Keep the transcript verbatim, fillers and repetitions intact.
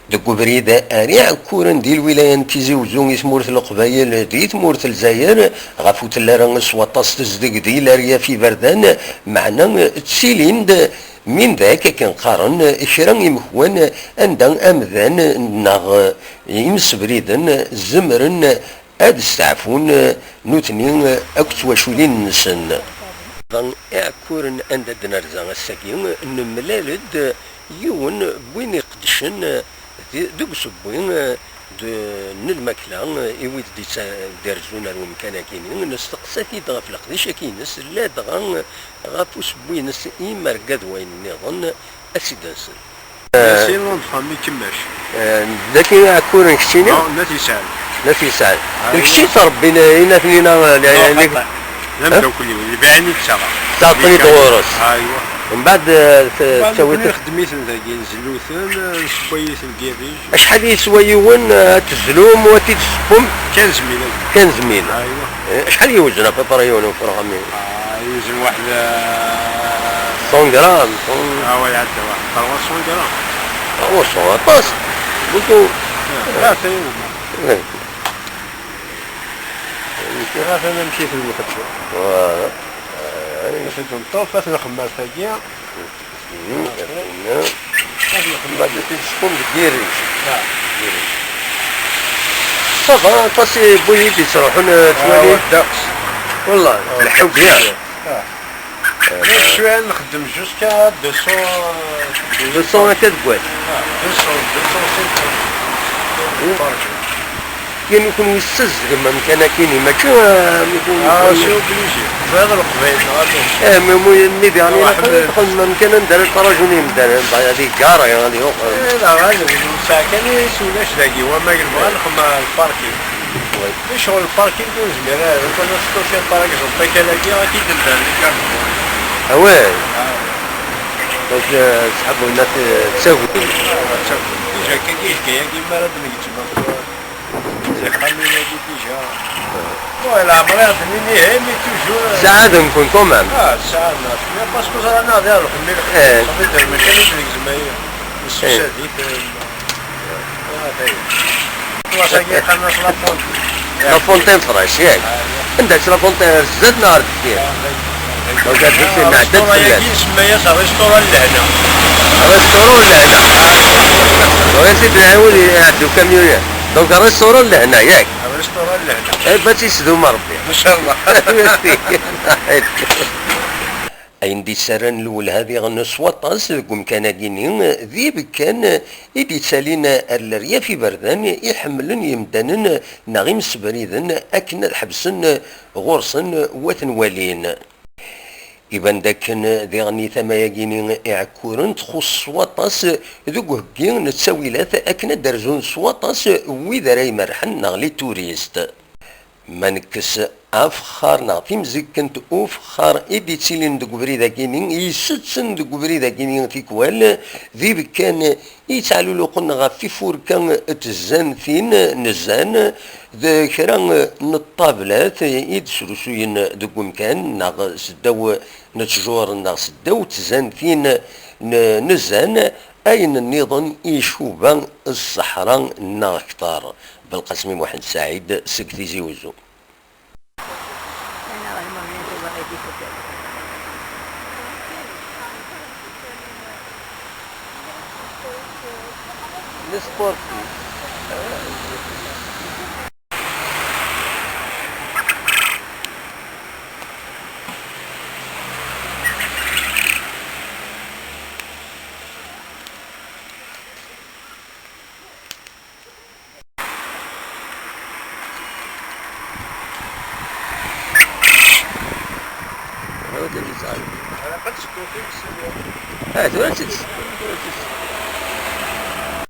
Deg ubrid ar Iɛekkuren di lwilaya n Tizi Uzzu i tmurt n Leqbayel di tmurt n Lezzayer, ɣef ur telli ara s waṭas tezdeg di leryaf iberdan, meɛna ttilin-d min dak akken qqaren kra imekwan anda amdan neɣ imsebriden zemren ad steɛfun nutni akked twaculin-nsen. Iɛekkuren anda d-nerza ass-agi, nemlal-d yiwen n win iqeddcen di, deg usewwi d-, n lmakla i wid d-itta-, d-irezzun ar umkan-agi-nni, nesteqsa-t-id ɣef leqdic-agi-ines, ladɣa ɣef usewwi-ines i yimerga d wayen nniḍen, ad tt-id-nsen. C'est le nom de famille Kemmac. Eh, d akken Iɛekkuren keččini? Non, n At Yesɛel. N At Yesɛel. Ah, d kečč i yettrebbin, eh, inatni-a, eh, non, xaṭi. D ameddakel-iw, d baɛin i d-ttaɣeɣ. Ttaɣeḍ-ten-id ɣur-s. Aywa. Mbeɛd, eh, t-, ttawi-ten. Nekkni nxeddem-iten dagi, nzellu-ten, eh, nsewway-iten deg yiṭij. Acḥal yeswa yiwen, eh, ad tezlum u ad t-id-tessewwem? Quinze mille. Quinze mille. Aywa. Eh, acḥal yewzen à peu près yiwen ufrux-nni? Ah, yewzen waḥed, eh, cent grammes, cent. Ah, wa iɛedda waḥed trois cents grammes. Trois cents, aṭas. Beaucoup. Ah, la, c'est... Eh. Atan amek i ten-nxeddem. Voilà. Amek i ten-nṭuf, ad ten-nxemmer tagi. Mhm, akken. Ad ten-nxemmer. Ad ten-nxemmer deg yirij. Ah. Deg yirij. Ça va, aṭas n wid yettruḥun, eh, ah, ttwali. Ddeqs. Wallah, ah, lḥewk, ddeqs. Ah. Cwiya nxeddem jusqu'à deux cents, euh, deux cents akka deg wass. Ah, deux cents, deux cents, cinq cents. Kan kunwi tessazdgem amkan-agi-nni, mačči, ah, mi kun-, ah, c'est obligé. Bɣiɣ Leqbayel, neɣ ala? Eh, mais mu-, mi diɣen ilaq ad txedmem amkan anda ara ttraǧun yimdanen, bah, ad iggar, ad yuɣal. Eh, la, ɣaleb, nesɛa kan is ulac dagi, wamag nebɣa nexdem lparking. Oui. Icɣel lparking ur nezmir ara, lukan ad teṭṭufiḍ par exemple akal-agi, ad k-id-mdan les garde-corps. Ah ouais. Ah. Donc, euh, ṣṣḥab-nni t-, ttagin. Ah, ttagin. Déjà, kagi, kagi, mi ara d-neǧǧem akk, euh, tixxamin-agi déjà. Bon, leɛmer ad d-nini, eh, mais toujours, euh, ssaɛden-ken quand même. Ah, ssaɛden-aɣ. Parce que ẓran-aɣ di lxemmi, eh, lxemmi d rrmec, ad d-negzem, eh, nessusa-d-it, eh. Place-agi qqaren-as La Fontaine. La Fontaine Fraîche, yak. Anda-tt La Fontaine, ar zdat neɣ ar deffir? Donc, ar deffir, neɛdel fell-as. Restaurant-agi nsemma-yas restaurant n lehna. Restaurant n lehna. Donc, a sidi nɛiwed iɛeddu kamyun-a. Donc, restaurant n lehna, yak. Restaurant n lehna. Eh, ad tt-isdum Rebbi. Inchallah. Ayen d-yessarran lwelha diɣen s waṭas deg umkan-agi-nni, d ibekkan i d-yettalin ar leryaf iberdan i ḥemmlen yemdanen neɣ imsebriden akken ad ḥebsen ɣur-sen u ad ten-walin. Iban dakken diɣen i tama-agi-nni Iɛekkuren txuṣṣ s waṭas deg uheggi n ttawilat akken ad d-rzun s waṭas wid ara imerrḥen neɣ les touristes. Ma nekkes afexxar neɣ timzikkent ufexxar i d-ittilin deg ubrid-agi-nni, isetten deg ubrid-agi-nni tikwal, d ibekkan i yettɛaluluqen ɣef ifurka n tzantin n zzan, d kra n ṭṭablat i d-srusuyen deg umkan, neɣ seddaw n ttjur, neɣ seddaw tzantin n, n zzan, ayen nniḍen icuba ṣṣeḥra neɣ kter. Belqasem Muḥend Saɛid seg Tizi Wezzu. Les sportifs. Tura ad tt-id-tesɛu. Ah, tura ad tt-id-tesɛu. Tura ad tt-id-tesɛu.